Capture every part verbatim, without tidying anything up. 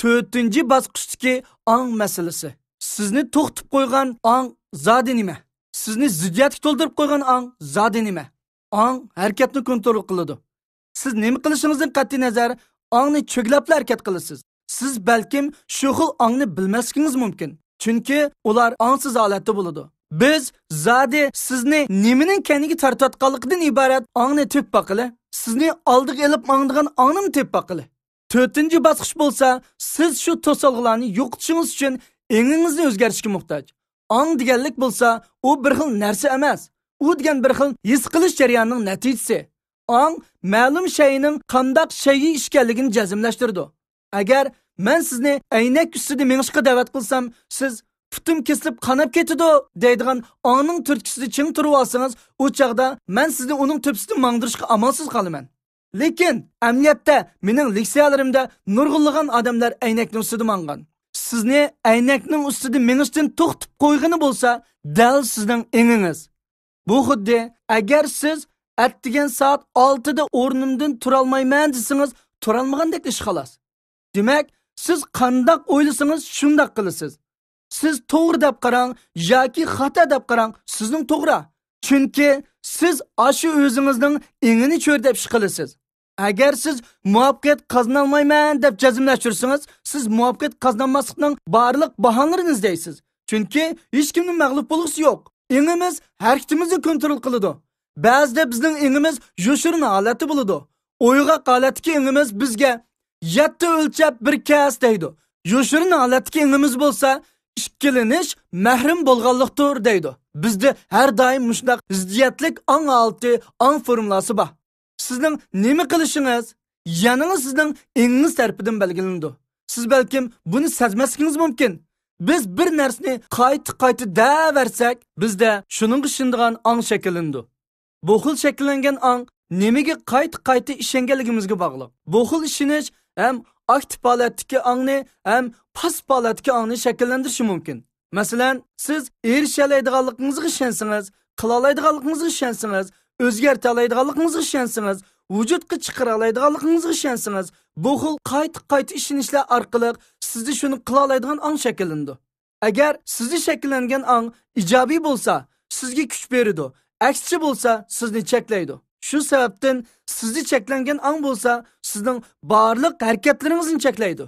تۆتىنچى باسقۇچتىكى ئاڭ مەسىلىسى. سىزنى توختىتىپ قويغان ئاڭ زادى نېمە؟ سىزنى زىددىيەتكە تولدۇرۇپ قويغان ئاڭ زادى نېمە؟ ئاڭ ھەرىكەتنى كونترول قىلىدۇ. سىز نېمە قىلىشىڭىزدىن قەتئىينەزەر، ئاڭنى چۆگىلەپلا ھەرىكەت قىلىسىز. سىز بەلكىم شۇ خىل ئاڭنى بىلمەسلىكىڭىز مۇمكىن. چۈنكى ئۇلار ئاڭسىز ھالەتتە بولىدۇ. بىز زادى سىزنى نېمىنىڭ كەينىگە تارتىۋاتقانلىقىدىن ئىبارەت ئاڭنى تېپىپ باقىلى. سىزنى ئالدىغا ئېلىپ ماڭىدىغان ئاڭنىمۇ تېپىپ باقىلى. تۆتىنچى باسقۇچ بولسا، سىز شۇ توسالغۇلارنى يوقىتىشىڭىز ئۈچۈن ئېڭىڭىزنى ئۆزگەرتىشكە موھتاج. ئاڭ دېگەنلىك بولسا، ئۇ بىر خىل نەرسە ئەمەس. ئۇ دېگەن بىر خىل ھېس قىلىش جەريانىنىڭ نەتىجىسى. ئاڭ مەلۇم شەيئىنىڭ قانداق شەيئى ئىكەنلىكىنى جەزملەشتۈرىدۇ. ئەگەر مەن سىزنى ئەينەك ئۈستىدە مېڭىشقا دەۋەت قىلسام، سىز «پۇتۇم كېسىلىپ قاناپ كېتىدۇ» دەيدىغان ئاڭنىڭ تۈرتكىسىدە چىڭ تۇرۇۋالسىڭىز، ئۇ چاغدا مەن سىزنى ئۇنىڭ تۆپىسىدىن ماڭدۇرۇشقا ئامالسىز قالىمەن. لېكىن ئەمەلىيەتتە مېنىڭ لېكسىيەلىرىمدە نۇرغۇنلىغان ئادەملەر ئەينەكنىڭ ئۈستىدە ماڭغان. سىزنى ئەينەكنىڭ ئۈستىدە مېڭىشتىن توختىتىپ قويغىنى بولسا، دەل سىزنىڭ ئېڭىڭىز. بۇ خۇددى ئەگەر سىز ئەتىگەن سائەت ئالتىدا ئورنۇمدىن تۇرالمايمەن دېسىڭىز، تۇرالمىغاندەك ئىش خالاس. دېمەك، سىز قانداق ئويلىسىڭىز، شۇنداق قىلىسىز. سىز توغرا دەپ قاراڭ ياكى خاتا دەپ قاراڭ، سىزنىڭ توغرا. چۈنكى سىز ئاشۇ ئۆزىڭىزنىڭ ئېڭىنى چۆرىدەپ ئىش قىلىسىز. ئەگەر سىز مۇۋەپپەقىيەت قازىنالمايمەن دەپ جەزملەشتۈرسىڭىز، سىز مۇۋەپپەقىيەت قازىنالماسلىقنىڭ بارلىق باھانىلىرىنى ئىزدەيسىز. چۈنكى ھېچكىمنىڭ مەغلۇپ بولغۇسى يوق. ئېڭىمىز ھەرىكىتىمىزنى كونترول قىلىدۇ. بەزىدە بىزنىڭ ئېڭىمىز يوشۇرۇن ھالەتتە بولىدۇ. ئويغاق ھالەتتىكى ئېڭىمىز بىزگە «يەتتە ئۆلچەپ بىر كەس» دەيدۇ. يوشۇرۇن ھالەتتىكى ئېڭىمىز بولسا «ئىككىلىنىش مەھرۇم بولغانلىقتۇر» دەيدۇ. بىزدە ھەر دائىم مۇشۇنداق زىددىيەتلىك ئاڭ ھالىتى، ئاڭ فورمۇلاسى بار. سىزنىڭ نېمە قىلىشىڭىز يەنىلا سىزنىڭ ئېڭىڭىز تەرىپىدىن بەلگىلىنىدۇ. سىز بەلكىم بۇنى سەزمەسلىكىڭىز مۇمكىن. بىز بىر نەرسىنى قايتا-قايتا دەۋەرسەك، بىزدە شۇنىڭغا ئىشىنىدىغان ئاڭ شەكىللىنىدۇ. بۇ خىل شەكىللەنگەن ئاڭ نېمىگە قايتا-قايتا ئىشەنگەنلىكىمىزگە باغلىق. بۇ خىل ئىشىنىش ھەم ئاكتىپ ھالەتتىكى ئاڭنى، ھەم پاسسىپ ھالەتتىكى ئاڭنى شەكىللەندۈرۈشى مۇمكىن. مەسىلەن، سىز ئېرىشەلەيدىغانلىقىڭىزغا ئىشەنسىڭىز، قىلالايدىغانلىقىڭىزغا ئىشەنسىڭىز، ئۆزگەرتەلەيدىغانلىقىڭىزغا ئىشەنسىڭىز، ۋۇجۇدقا چىقىرالايدىغانلىقىڭىزغا ئىشەنسىڭىز، بۇ خىل قايتا-قايتا ئىشىنىشلەر ئارقىلىق سىزدە شۇنى قىلالايدىغان ئاڭ شەكىللىنىدۇ. ئەگەر سىزدە شەكىللەنگەن ئاڭ ئىجابىي بولسا، سىزگە كۈچ بېرىدۇ، ئەكسىچە بولسا، سىزنى چەكلەيدۇ. شۇ سەۋەبتىن سىزدە چەكلەنگەن ئاڭ بولسا، سىزنىڭ بارلىق ھەرىكەتلىرىڭىزنى چەكلەيدۇ.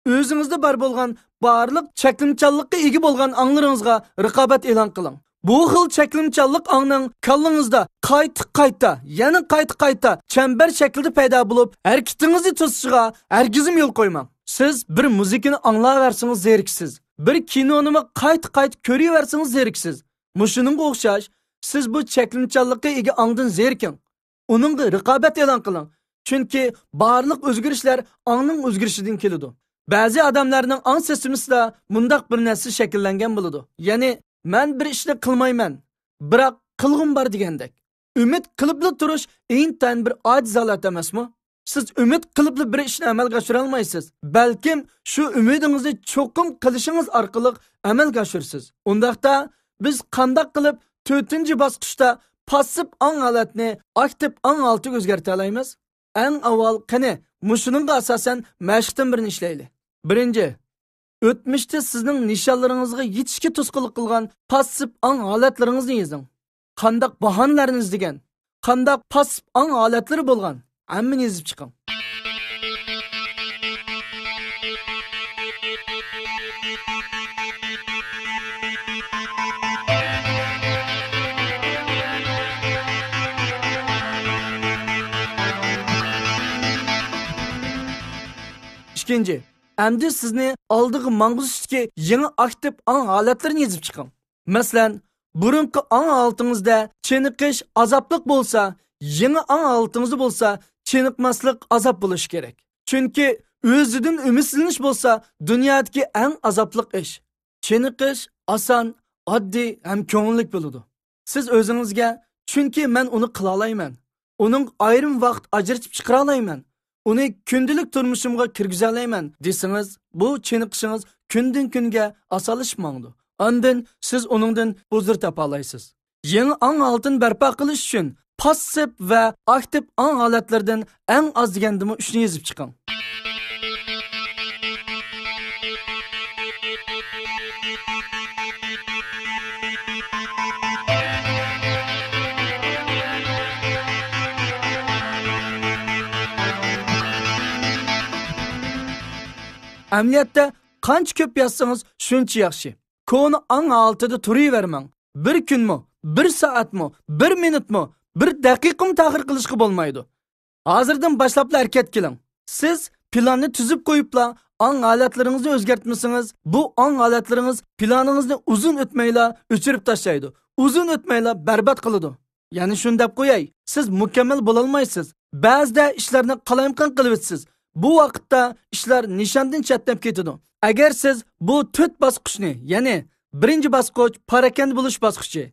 ئۆزىڭىزدە بار بولغان بارلىق چەكلىمىچانلىققا ئىگە بولغان ئاڭلىرىڭىزغا رىقابەت ئېلان قىلىڭ. بۇ خىل چەكلىمىچانلىق ئاڭنىڭ كاللىڭىزدا قايتا-قايتا، يەنە قايتا-قايتا چەمبەر شەكلىدە پەيدا بولۇپ، ھەرىكىتىڭىزنى توسۇشىغا ھەرگىزمۇ يول قويماڭ. سىز بىر مۇزىكىنى ئاڭلاۋەرسىڭىز زېرىكىسىز، بىر كىنونىمۇ قايتا-قايتا كۆرۈۋەرسىڭىز زېرىكىسىز. مۇشۇنىڭغا ئوخشاش، سىز بۇ چەكلىمىچانلىققا ئىگە ئاڭدىن زېرىكىڭ. ئۇنىڭغا رىقابەت ئېلان قىلىڭ. چۈنكى بارلىق ئۆزگىرىشلەر ئاڭنىڭ ئۆزگىرىشىدىن كېلىدۇ. بەزى ئادەملەرنىڭ ئاڭ سىستېمىسىدا مۇنداق بىر نەرسە شەكىللەنگەن بولىدۇ. يەنى، مەن بىر ئىشنى قىلمايمەن، بىراق قىلغۇم بار دېگەندەك. ئۈمىد قىلىپلا تۇرۇش ئىنتايىن بىر ئاجىز ھالەت ئەمەسمۇ؟ سىز ئۈمىد قىلىپلا بىر ئىشنى ئەمەلگە ئاشۇرالمايسىز. بەلكىم شۇ ئۈمىدىڭىزنى چوقۇم قىلىشىڭىز ئارقىلىق ئەمەلگە ئاشۇرىسىز. ئۇنداقتا بىز قانداق قىلىپ تۆتىنچى باسقۇچتا پاسسىپ ئاڭ ھالەتنى ئاكتىپ ئاڭ ھالىتىگە ئۆزگەرتەلەيمىز؟ ئەڭ ئاۋۋال قېنى، مۇشۇنىڭغا ئاساسەن مەشىقتىن بىرنى ئىشلەيلى. بىرىنچى، ئۆتمۈشتە سىزنىڭ نىشانلىرىڭىزغا يېتىشكە توسقۇنلۇق قىلغان پاسسىپ ئاڭ ھالەتلىرىڭىزنى يېزىڭ. قانداق باھانىلەرنى ئىزدىگەن؟ قانداق پاسسىپ ئاڭ ھالەتلىرى بولغان؟ ھەممىنى يېزىپ چىقىڭ. ئىككىنچى، ئەمدى سىزنى ئالدىغا ماڭغۇزۇشتىكى يېڭى ئاكتىپ ئاڭ ھالەتلىرىنى يېزىپ چىقىڭ. مەسىلەن، بۇرۇنقى ئاڭ ھالىتىڭىزدە چېنىقىش ئازابلىق بولسا، يېڭى ئاڭ ھالىتىڭىزدا بولسا چېنىقماسلىق ئازاب بولۇشى كېرەك. چۈنكى ئۆزىدىن ئۈمىدسىزلىنىش بولسا دۇنيادىكى ئەڭ ئازابلىق ئىش. چېنىقىش ئاسان، ئاددىي ھەم كۆڭۈللۈك بولىدۇ. سىز ئۆزىڭىزگە، «چۈنكى مەن ئۇنى قىلالايمەن، ئۇنىڭغا ئايرىم ۋاقىت ئاجرىتىپ چىقىرالايمەن، ئۇنى كۈندىلىك تۇرمۇشۇمغا كىرگۈزەلەيمەن» دېسىڭىز، بۇ چېنىقىشىڭىز كۈندىن-كۈنگە ئاسانلىشىپ ماڭىدۇ. ئاندىن سىز ئۇنىڭدىن ھۇزۇر تاپالايسىز. يېڭى ئاڭ ھالىتىنى بەرپا قىلىش ئۈچۈن پاسسىپ ۋە ئاكتىپ ئاڭ ھالەتلىرىدىن ئەڭ ئاز دېگەندىمۇ ئۈچنى يېزىپ چىقىڭ. ئەمەلىيەتتە قانچە كۆپ يازسىڭىز، شۇنچە ياخشى. كونا ئاڭ ھالىتىدە تۇرۇۋەرمەڭ. بىر كۈنمۇ، بىر سائەتمۇ، بىر مىنۇتمۇ، بىر دەقىقىمۇ تەخىر قىلىشقا بولمايدۇ. ھازىردىن باشلاپلا ھەرىكەتكە كېلىڭ. سىز پىلاننى تۈزۈپ قويۇپلا ئاڭ ھالەتلىرىڭىزنى ئۆزگەرتمىسىڭىز، بۇ ئاڭ ھالەتلىرىڭىز پىلانىڭىزنى ئۇزۇن ئۆتمەيلا ئۆچۈرۈپ تاشلايدۇ. ئۇزۇن ئۆتمەيلا بەربات قىلىدۇ. يەنە شۇنى دەپ قوياي، سىز مۇكەممەل بولالمايسىز. بەزىدە ئىشلارنى قالايمىقان قىلىۋېتىسىز. بۇ ۋاقىتتا ئىشلار نىشاندىن چەتنەپ كېتىدۇ. ئەگەر سىز بۇ تۆت باسقۇچنى، يەنى بىرىنچى باسقۇچ پاراكەندە بولۇش باسقۇچى،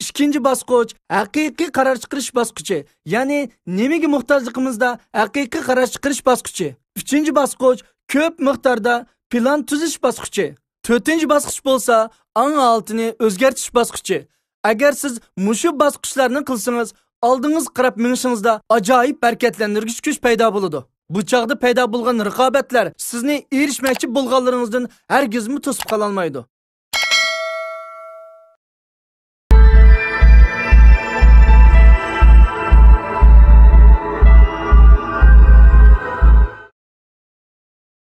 ئىككىنچى باسقۇچ ھەقىقىي قارار چىقىرىش باسقۇچى، يەنى نېمىگە موھتاجلىقىمىزدا ھەقىقىي قارار چىقىرىش باسقۇچى، ئۈچىنچى باسقۇچ كۆپ مىقداردا پىلان تۈزۈش باسقۇچى، تۆتىنچى باسقۇچ بولسا ئاڭ ھالىتىنى ئۆزگەرتىش باسقۇچى. ئەگەر سىز مۇشۇ باسقۇچلارنى قىلسىڭىز، ئالدىڭىزغا قاراپ مېڭىشىڭىزدا ئاجايىپ ھەرىكەتلەندۈرگۈچ كۈچ پەيدا بولىدۇ. بۇ چاغدا پەيدا بولغان رىقابەتلەر سىزنى ئېرىشمەكچى بولغانلىرىڭىزدىن ھەرگىزمۇ توسۇپ قالالمايدۇ.